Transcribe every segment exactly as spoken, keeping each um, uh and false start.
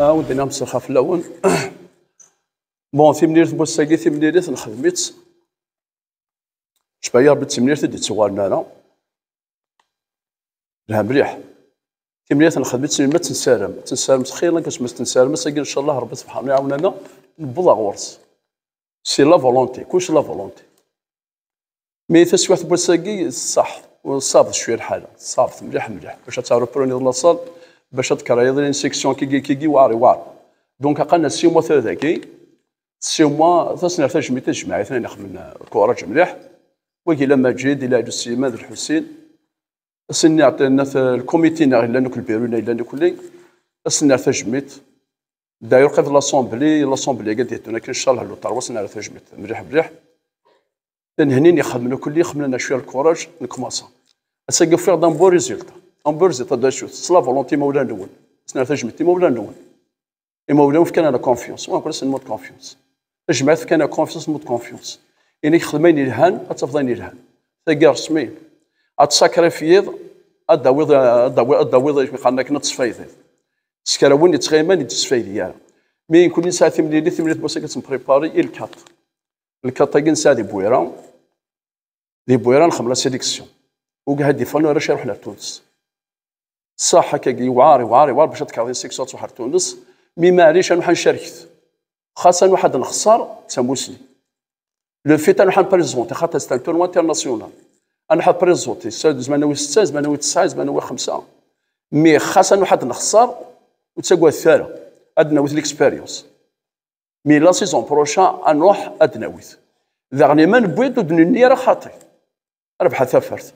Awen-d-iniɣ mselxir fell-awen. Bon, timlilit n wass-agi, timlilit nexdem-itt. Cbayi Rebbi d timlilit i d-ittuɣalen ara. Lha mliḥ. Timlilit nexdem-itt melmi ad tt-nessarem. Ad tt-nessarem s xir, nekk asmi ad tt-nessarem, ass-agi, ncallah, Rebbi subḥanahu iɛawen-aneɣ, newweḍ ɣur-s. C'est la volonté, kullec la volonté. Mi taswiɛt n wass-agi, ṣṣeḥ, ṣṣabet cwiya lḥala, ṣṣabet mliḥ, mliḥ. Bac ad terrepreniḍ la salle, bac ad tkeryiḍ une section kigi, kigi, war, war. Donc, aql-aɣ six mois tura dagi, six mois, tasnert tajmilt i tejmaɛit-nni ixedmen lkuraǧ mliḥ. Wagi la Maǧid, ila Ɛli Sliman d Lḥusin. Ass-nni, ɛṭinat, lkumiti-nneɣ yellan akk, lbiru-nneɣ yellan akk, ass-nni ar tajmilt. D'ailleurs, qrib l'assemblée, l'assemblée-agi ad d-yeddun akken, ncallah, le trois, ass-nni ar tajmilt. Mliḥ, mliḥ. Tanehnin ixedmen akk, ixedmen-aneɣ cwiya lkuraǧ, nekmaṣa. Ass-agi ufiɣ-d un bon résultat. Un bon résultat d acu? S la volonté imawlan-nwen. Ass-nni ar tajmilt imawlan-nwen. Imawlan fkan-aɣ la confiance. Wa nekkni ass n mot de confiance. Tajmaɛt fkan-aɣ confiance, mot de confiance. Ini-k xdem ayen yelhan, ad tafeḍ ayen yelhan. Tagi resmi. Ad tsakrifyiḍ, ad d-tawiḍ, ad d-tawiḍ, ad d-tawiḍ, qqaren akken ad tesfaydiḍ. S kra win yettɣiman, ur d-yesfaydi ara. Mi nekkni nesɛa timlilit, timlilit n wass-agi ad tt-npripari i lkaṭ. Lkaṭ-agi nesɛa di Bwira, di Bwira nxeddem la sélection. Ugaha d ifan arrac iruḥen ar Tunes. Ṣṣeḥ akkagi, yewɛer, yewɛer, yewɛer bac ad tekkreḍ une section ad truḥ ar Tunes, mi maɛlic ad nruḥ ad ncerket. Xas ad nruḥ ad nexṣer, d tamusni. Le fait ad nruḥ ad nprezonti, xaṭer c'est un tournoi international. Ad nruḥ ad nprezonti, s-, zmanawi setta, zmanawi tesɛa, zmanawi xemsa. Mi xas ad nruḥ ad nexṣer, ur ttagadet ara. Ad d-nawi l'expérience. Mi la saison prochaine, ad nruḥ ad d-nawi-t. Daɣen ma newwi-d ur d-nenni ara xaṭi. Rbeḥ a tafat.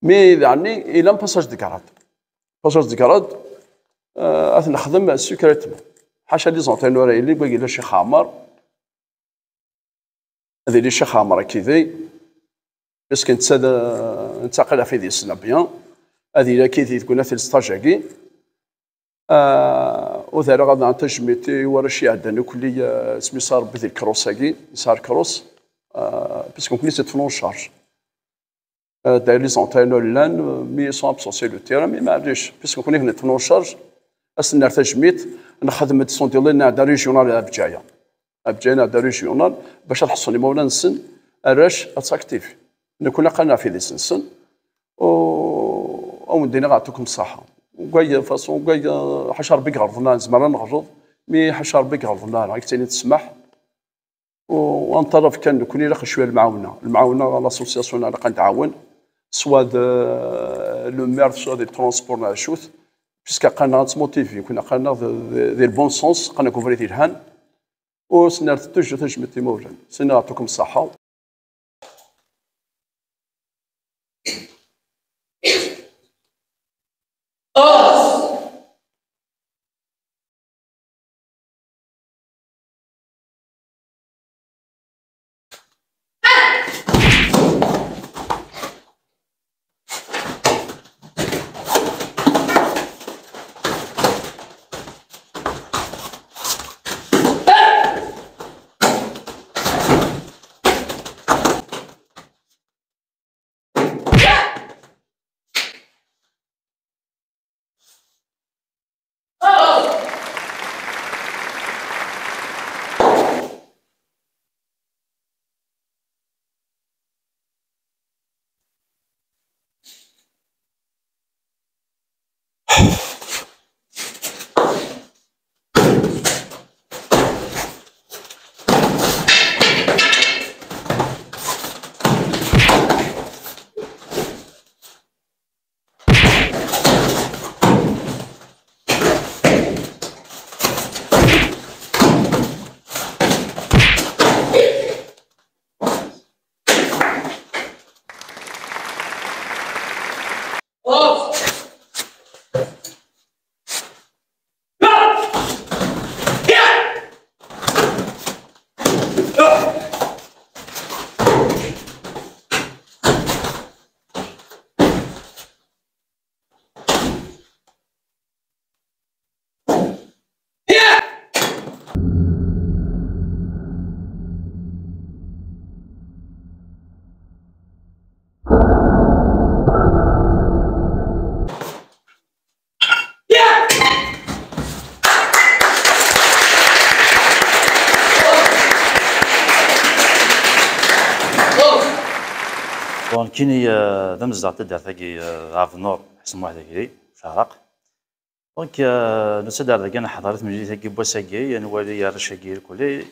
Mi daɣen, yella passage de grade. Passage de grade, euh, ad t-nexdem secrètement. Ḥaca les entraîneurs ara yilin, wagi yella Ccix Ɛmer. Ad yili Ccix Ɛmer akkidi. Parce que netta d, nettaqal ɣef yid-s bien. Ad yili akkidi deg unafil stage-agi. Ah, ur d-rriɣ ad nɛen tajmilt i warrac iɛeddan akk, ah, asmi yesɛa Rebbi di lkrus-agi, yesɛa lkrus, ah, puisque nekkni neṭṭef-iten en charge. Ah, d'ailleurs, les entraîneurs llan, ah, mi sont absents sur le terrain, mais maɛlic, puisque nekkni neṭṭef-iten en charge, ad sen-nerr tajmilt, nxeddem-d sondilin n ɛedda régional ar Bgaya. Ar Bgaya n ɛedda régional, bac ad ḥeṣlen imawlan-nsen, arrac ad s'activer. Nekkni aql-aɣ ɣef yidis-nsen, u ad wen-d-iniɣ ɛṭukum ṣṣeḥḥa. Ugay, façon, ugay, ḥaca Rebbi iɣelḍen ara, nezmer ad neɣleḍ, mi ḥaca Rebbi iɣelḍen ara, ad k-tinin ssmaḥ. U ad neṭṭalab kan nekkni ilaq cwiya lemɛawna. Lemɛawna, l'association ilaq ad nɛawen, soit d le maire, soit d transport neɣ acu-t, puisque aql-aɣ ad nettmotivi, nekkni aql-aɣ d, d, di le bon sens, aql-aɣ deg ubrid yelhan. U ad sen-nerr toujours tajmilt i imawlan. Ad sen-iniɣ ɛṭukum ṣṣeḥḥa. Bon, nekkini, euh, d amezdaɣ n taddart-agi, euh, Ɛebdnur Ḥsen Muḥ Dagri, Ceɛraq. Donc, euh, nusa-d ar dagi ad neḥḍer i temlilit-agi n wass-agi, ad nwali arrac-agi irkelli.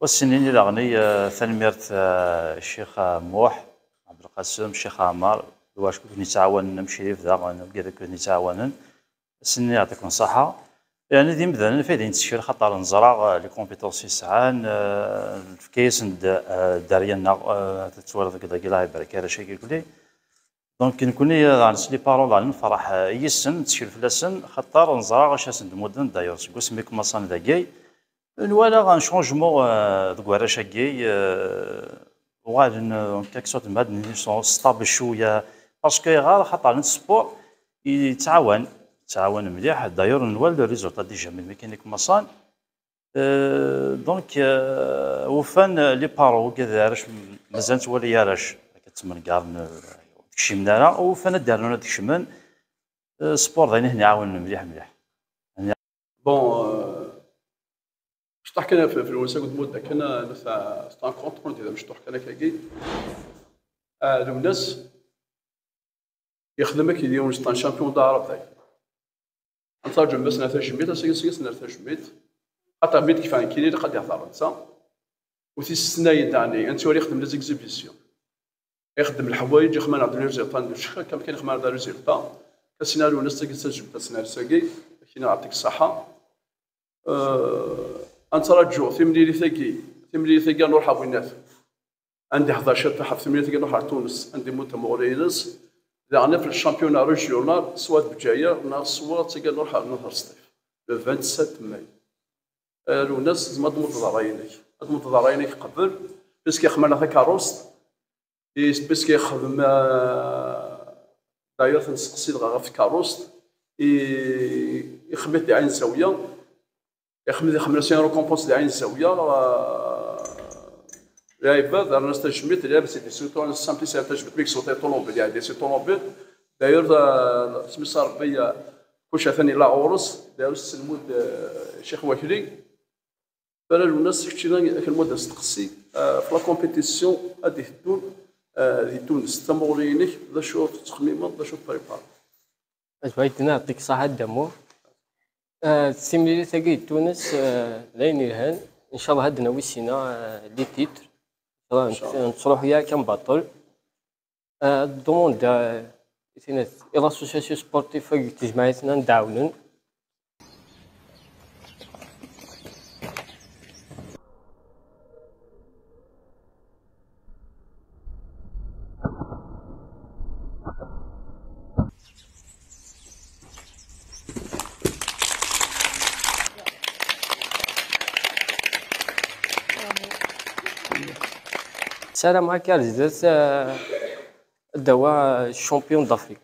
Wass-nni daɣen, euh, tanemmirt, euh, Ccix, euh, Muḥ, Ɛebdelqasem, Ccix Ɛmar, d wacku i ken-yettɛawanen, am Crif daɣen, wigad akk i ken-yettɛawanen. Ass-nni yeɛṭikum ṣṣeḥḥa. Yeɛni d imdanen f ayen nettkel, xaṭer neẓra, euh, les compétences i sɛan, euh, nefka-yasen-d, euh, dderya-nneɣ, euh, tettwaliḍ deg dagi la ibarek arrac-agi irkelli. Donc, nekkni, euh, daɣen s les parents, daɣen nefreḥ, euh, yis-sen, nettkel fell-asen, xaṭer neẓra acu asen-d-mudden, d'ailleurs, seg wasmi i kumaṣan dagi. Nwala un changement, euh, deg warrac-agi, euh, uɣalen, euh, en quelque sorte, ma ad nini sont stables cwiya, parce que ayɣer, xaṭer n sport yettɛawan, yettɛawan mliḥ, d'ailleurs, nwala le résultat déjà, melmi kan i kumaṣan. Euh, donc, euh, ufan, euh, les parents, wigad arrac, mazal nettwali arrac, akka ttmengaren, euh, ur d-kcimen ara, ufan ad d-rnun ad kecmen, euh, sport d ayen i ten-iɛawnen mliḥ, mliḥ. Bon, euh, mecṭuḥ kan ɣef, ɣef Lwennas akked Mudda kan, euh, netta, c'est un compte rendu d amecṭuḥ kan akkagi. Ah, Lwennas yexdem akked yiwen, c'est un champion d'Arab dayen. Ad nettṛaǧu bas ner tajmilt, ass-agi seg-as ner tajmilt. Xaṭer mi d-kfan kini, ilaq ad ihḍer netta. U tis snat daɣen, ad nettwali ixdem les exhibitions. Ixdem leḥwayeǧ, ixmar-aɣ-d les résultats, d ccek, am kan ixmar-aɣ-d les résultats. Kasinal Lwennas tagi d tajmilt, ass-agi, akken ad aɣ-ṭik ṣṣaḥa. Euh, ad nettṛaǧu timlilit-agi, timlilit-agi ad nruḥ ar winat. Ad d-iḥḍer ciṭuḥ ɣef timlilit-agi, ad nruḥ ar Tunes, ad d-imudd tamuɣli-ines. Daɣen ɣef le championnat régional, soit d Bgayet, neɣ soit d tagi ad nruḥ ar Nehṛ Sṭif. Le vingt-sept mai. Euh, Lwennas, tzemreḍ ad d-tmuddeḍ ṛṛay-inek. Ad d-tmuddeḍ ṛṛay-inek qbel, puisque ixmar-aɣ takeṛṛust, et puisque ixdem, euh, d'ailleurs, ad t-nesteqsi dɣa ɣef tkeṛṛust, i, ixdem-it di Ɛin Zawiya, ixdem, ixdem-as une récompense di Ɛin Zawiya, euh, lɛibad, rnan-as tajmilt, lɛibad, c'est des autos, simple, c'est tajmilt, mi yesweṭ ṭunubil, yeɛdi si ṭunubil. D'ailleurs, euh, isem-is Rebbi, euh, kullec atan yella ɣur-s, d'ailleurs, s lmud, euh, Ccix Wakli. Fara Lwennas, keččini, akken ma d asteqsi, euh, ɣef la compétition ad d-iteddun, euh, di Tunes, tamuɣli-inek, d acu tettxemmimeḍ, d acu tprépariḍ? Azwa, yeɛṭik ṣṣeḥḥa a Dda Muḥ. Euh, timlilit-agi di Tunes, euh, d ayen yelhan. Ncallah ad d-nawi sina, euh, les titres. Ncallah. Ncallah. Nettruḥu ya kan baṭel. Euh, ad d-ḍumuneɣ, euh, i tin-, i l'association sportive-agi deg tejmaɛt-nni ad d-ɛawnen. Ssarameɣ akka ar zdat, euh, ad d-awiɣ, euh, champion d'Afrique.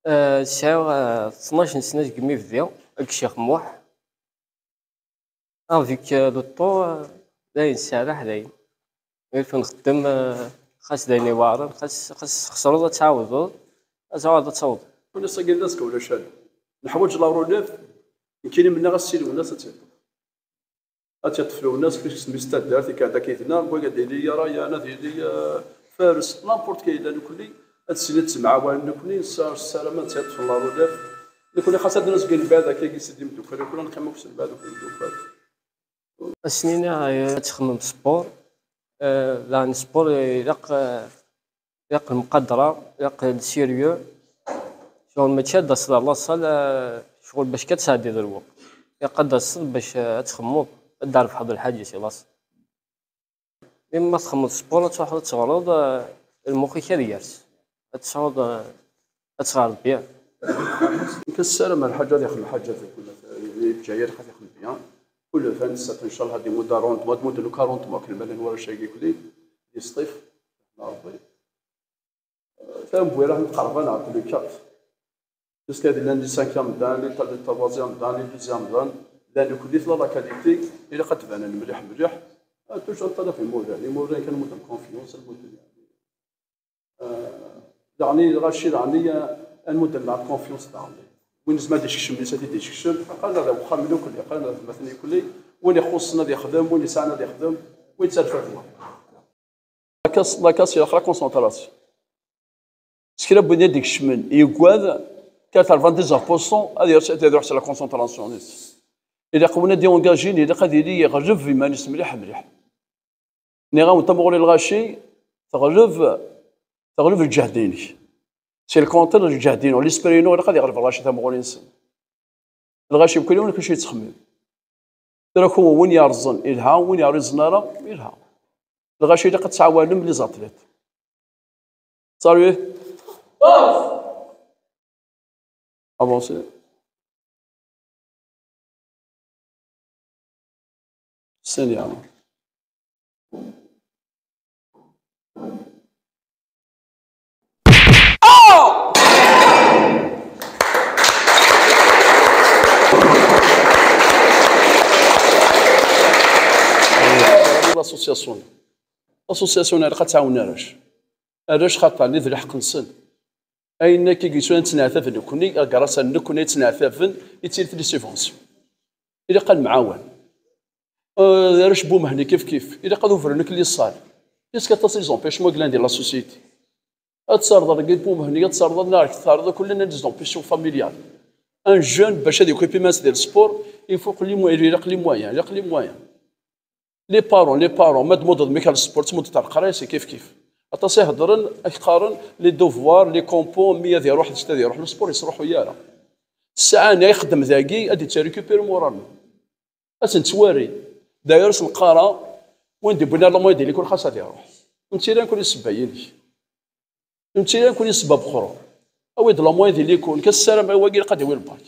Euh, sɛiɣ, euh, tnac n sna segmi bdiɣ deg Ccix Muḥ. Avec, euh, le temps, euh, dayen sserreḥ dayen. Ilef nxeddem, euh, xas dayen iweɛren, xas, xas txesreḍ ad tɛawdeḍ, ad tɛawdeḍ ad tawḍeḍ. Lwennas-agi d azekka ulac ala. Neḥwaǧ la relève, nekkini mennaɣ-as si Lwennas ad tt-yeṭṭef. Ad tt-yeṭṭef Lwennas, kečč s mmi-s n taddart, ikɛed akka yid-neɣ, wagi ad yili Rayan, ad yili, euh, Fares, n'importe qui yella nekkni, ad ssin ad ttemɛawanen nekkni, nessa-, nessaram ad tt-yeṭṭef la relève. Nekkni xas ad nezgel lbeɛd akka, i s-d imeddukal, nekkni ad neqqim akk s lbeɛd akk imeddukal. Ad sen-iniɣ, eh, ad txemmem sport. Eh, daɣen sport, eh, ilaq, eh, ilaq lemqadra, ilaq le sérieux. Ccɣel mačči ad d-taseḍ ɣer laṣal, eh, ccɣel bac kan ad tesɛeddiḍ lweqt. Ilaq ad d-taseḍ bac, eh, ad txemmeḍ, ad d-trebḥeḍ lḥaǧa si laṣal. Mi ma txemmeḍ sport, ad truḥeḍ ad teɣreḍ, eh, lmux-ik ad yers. Ad tesɛuḍ, eh, ad tɣareḍ bien. Nekk ssarameɣ lḥaǧa ad ixdem lḥaǧa di, di Lezzayer ad ixdem bien. Kul vingt-sept, ncallah, ad imudd arrondement, ad mudd le quarante mois, akken ma llan warrac-agi kulli, di Sṭif, n Ṛebbi. Tamezwarut, ad nqerreb ad nɛeddi le quatre. Jusqu'à di lundi cinquième dan, le troisième dan, le deuxième dan, llan kulli tella la qualité, ilaq ad d-banen mliḥ, mliḥ. Ah, toujours ad talab imurran, imurran kan ad muddem confiance, ad muddem, yeɛni. Ah, daɣen, lɣaci daɣen, ah, ad muddem la confiance daɣen. Win yezmer ad d-isekcem, ad t-id-isekcem, aql-aɣ d uxxam-nni kulli, aql-aɣ d atmaten-nni kulli, win ixuṣṣen ad ixdem, win yesɛan ad ixdem, win yettarfan. La casse, la casse, ilaq la concentration. S kra n win ad d-ikecmen, yeggad quatre-vingt-dix pour cent ad yers-, ad iruḥ s la concentration-is. Ilaq win ad d-yengajin, ilaq ad yili yeɣleb iman-is mliḥ mliḥ. Nniɣ-awen, tamuɣli n lɣaci teɣleb, teɣleb lǧehd-inek. C'est le contraire n lǧehd-inu, l'esprit-inu ilaq ad yeɣleb lɣaci tamuɣli-nsen. Lɣaci mkul yiwen acu yettxemmim. Tura kun win yerẓen ilha, win yerẓen ara ilha. Lɣaci ilaq ad tɛawanem les athlètes. Salut. Avancez. Seigneur. L'association. L'association ilaq ad tɛawen arrac. Arrac xaṭer, d lḥeqq-nsen. Ayen akka i yeswan ttneɛtaben nekkni, grâce à nekkni ay ttneɛtaben, i ttili les subventions. Ilaq ad nemɛawan. Euh, arrac n Bumehni kif kif. Ilaq ad ubren akk les salles. Puisque aṭas les empêchements i yellan di la société. Ad terreḍ deg Bumehni, ad terreḍ neɣ ad terreḍ akk les empêchements familiales. Un jeune bac ad yokip iman-s di le sport, il faut que les moyens, ilaq les moyens, ilaq les moyens. Les parents, les parents, ma tmudeḍ mmi-k ar sport, tmudeḍ ar leqraya, c'est kif kif. Aṭas i heddren, ad k-qqaren les devoirs, les compos, mmi ad iruḥ, d ad iruḥ, le sport yesruḥuy ara. Ssaɛa-nni ixeddem dagi, ad d-ittrécupéri moralement. Ad ten-ttwari. D'ailleurs, s neqqara, win d-iwwin ar la moyenne di l'école, xas ad iruḥ. Ur nettili nekkni d ssebba-inek. Ur nettili nekkni d ssebba n uxru. Awi-d la moyenne di l'école, nekk ssarameɣ wagi ilaq ad yawi le bac.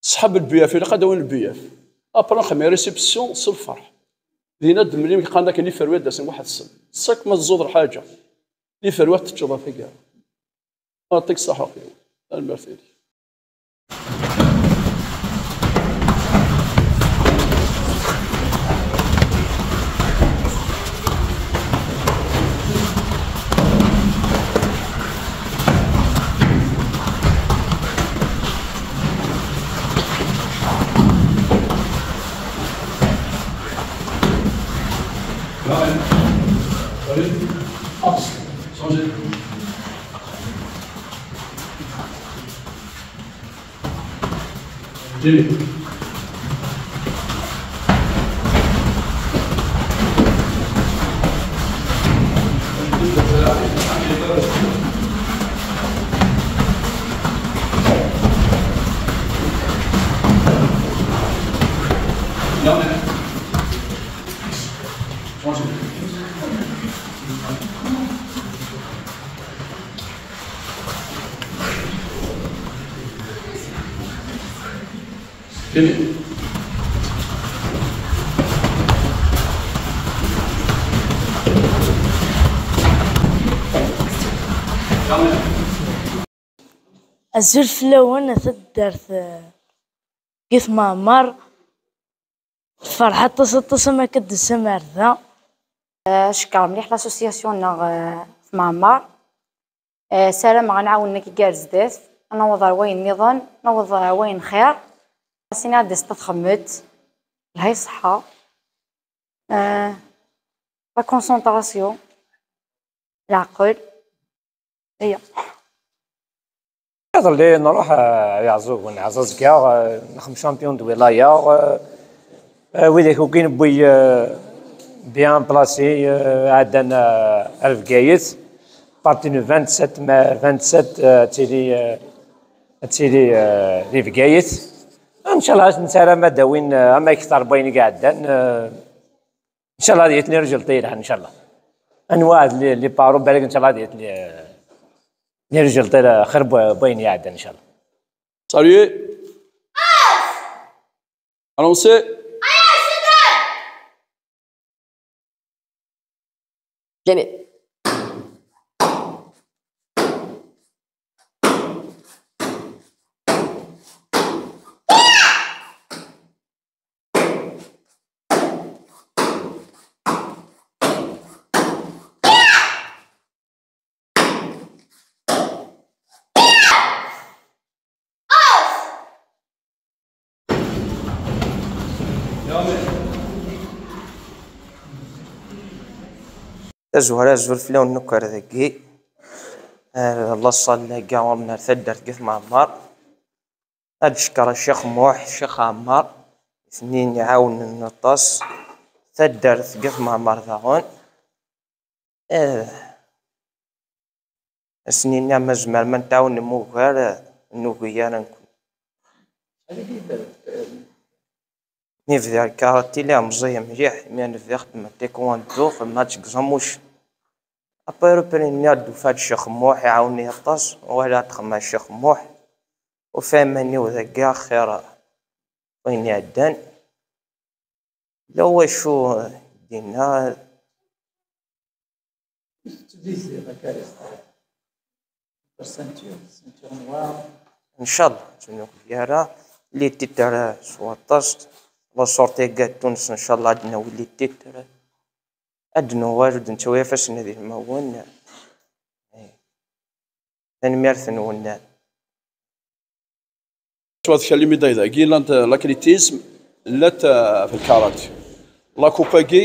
Ṣṣḥab lbuyaf, ilaq ad awin lbuyaf. Après, nxemmem réception s lferḥ. Dinna d-mlim yeqqaren akken iferwi ad d-asen waḥed-sen. Ṣak ma tẓuḍ lḥaǧa, iferwi ad teččeḍ ɣer taggara. Aṭik ṣaḥa axi. Tanemmirt-inek. Azul fell-awen, a taddart, eh, Git Meɛmer. Tferḥ aṭas, aṭas am akka d-tesam ar da. Eh, cekkeṛ mliḥ l'association-nneɣ, eh, Git Meɛmer. Eh, ssarameɣ ad nɛawen nekk gar zdat, ad naweḍ ar wayen nniḍen, naweḍ ar wayen xir. Sin ad d-txemmet, lhay ṣṣeḥḥa. Eh, la concentration, leɛqel. Aya. Iḍelli nruḥ, eh, ar Iɛeẓẓugen, Ɛeẓẓazga, eh, nexdem champion de wilaya, eh, eh, widak akk i newwi, eh, bien placé, eh, ɛeddan, eh, ar Bgayet, partie n vingt-sept, ma vingt-sept, eh, ad tili, eh, ad tili, eh, di Bgayet. Ncallah ad nessaram ad d-awin, eh, ama akteṛ n wayen i iɛeddan, eh, ncallah ad yetni résultat yelhan, ncallah. Ad nwaɛed les, les parents, balak ncallah ad yetni, eh, les résultats xir n wayen iɛeddan, ncallah. Salut. Annoncez. Jamais. Tazwara, azul fell-awen akk ar dagi. Eh, laṣal-agi ɣur-neɣ ar taddart deg At Mɛemmer. Ad d-cekkreɣ Ccix Muḥ, Ccix Ɛmar, itnin iɛawnen aṭas. Taddart deg At Mɛemmer daɣen. Eh, ad sen-iniɣ ma tzemrem ad n-tɛawnem ugar, eh, ur nugi ara nekkni. Mi bdiɣ lkarati, lliɣ meẓẓiy mliḥ, mi ara bdiɣ xeddmeɣ taekwondo, xedmeɣ-tt deg Zamuc. Après, après, nniɣ-d ufiɣ-d Ccix Muḥ iɛawen-iyi aṭas, walaɣ-d xedmeɣ Ccix Muḥ. Ufiɣ iman-iw dagi axir wayen iɛeddan. Yella wacu d-yenna. Ur tettbiziḍ akka, la ceinture, ceinture noire. Ncallah, ur nugi ara. Les titres s waṭas. La sortie n Tunes, ncallah, ad d-nawi les titres. Ad d-nuɣal, ur d-nettawi ifassen ad ilmawen. Tanemmirt-nwen. Ttwaḍkal limiday dagi, llant l'athlétisme, llant, euh, fi lkarati. La coupe-agi,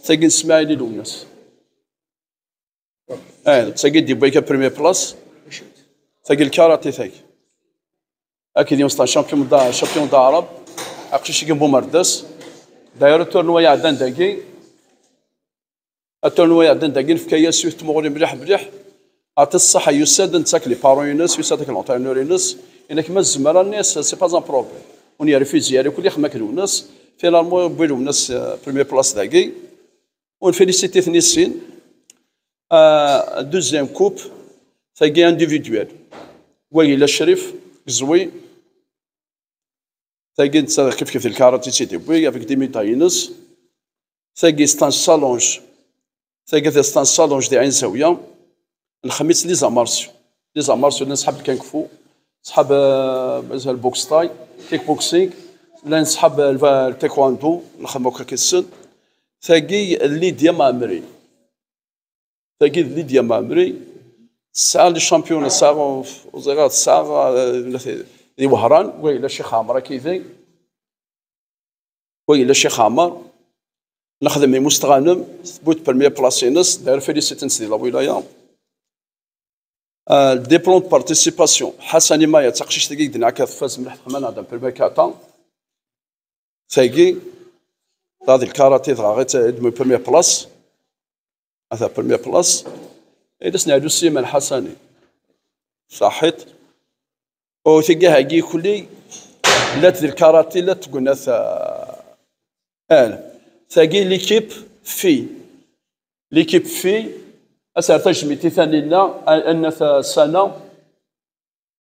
tagi n Smaɛil i Lwennas. Eh, tagi d-yewwi kan première place. Tagi lkarati, tagi. Akked yiwen, c'est un champion d-, champion d'Arab. Aqcic-agi n Bumerdas. D'ailleurs, tournoi iɛeddan dagi. Atournoi iɛeddan dagi nefka-yas yiwet tmuɣli mliḥ mliḥ. Ɛṭi ṣṣeḥḥa, yusa-d netta ak les parents-ines, yusa-d ak l'entraîneur-ines. Inak ma tzemmer a nniɣ-as, c'est pas un problème. Ur yerfizi ara, kul ixdem akken Lwennas. Finalement, yewwi Lwennas, euh, première place dagi. Ur nfélicite-iten i sin. Euh, deuxième coupe, tagi individuelle. Wa yella Crif, Gzwi. Tagi netta kif kif di lkarati i tt-id-yewwi, avec des médailles-ines. Tagi c'est un challenge. Tagi c'est un challenge di Ɛin Zawiya. Nxeddem-itt les arts martiaux. Les arts martiaux, nesḥab kung fu, nesḥab, euh, mazal boxe thaï, kickboxing, la nesḥab, euh, le taekwondo, nxeddem akk akken. Tagi d Lydia Maɛmri. Tagi d Lydia Maɛmri, tesɛa les championnats, tesɛa, ur ẓriɣ ara, tesɛa, euh, di Wehran, wa yella Ccix Ɛmer akid-i, wa yella Ccix Ɛmer, nexdem i Mustɣanem, tewwi-d première place-ines, d'ailleurs félicite-tt di la wilaya. Euh, diplôme de participation, Ḥasani Maya, d taqcict-agi i d-nɛekka tfaz mliḥ, txemma neɣ d premier kata. Tagi, ta di lkarati dɣa i d-, i d-tewwi première place. Ata première place. Ila-s Neɛlu Sliman Ḥasani. Saḥit. U tigi hagi kulli, llant di lkarati, llant deg unat, ah, al. Tagi l'équipe fille. L'équipe fille, ad s-rr tajmilt i Taninna, a-, Annat, ah, Sana,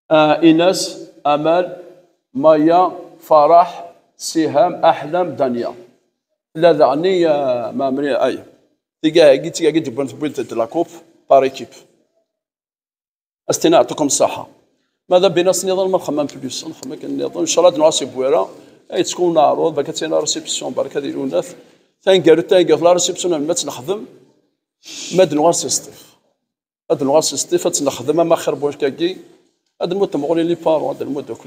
ah, Inas, Amal, Maya, Faraḥ, Siham, Aḥlam, Danya. Tella daɣen i, ah, Maɛmri, ay. Tigi hagi, tigi hagi d-wwin, tewwin-d la coupe par équipe. Ad s-tini yeɛṭikum ṣṣeḥḥa. Ma d abinas nniḍen, ma nxemmem plus, nxemmem akken nniḍen. Ncallah ad nuɣal si Bwira, ay tkun neɛruḍ, barka ad tini la réception, barka di Lunat. Taneggarut, taneggarut, la réception, alma ad tt-nexdem, ma ad nuɣal si Sṭif. Ad nuɣal si Sṭif, ad tt-nexdem, ama xir n wakagi, ad nmudd temɣulin les parents, ad nmudd akk.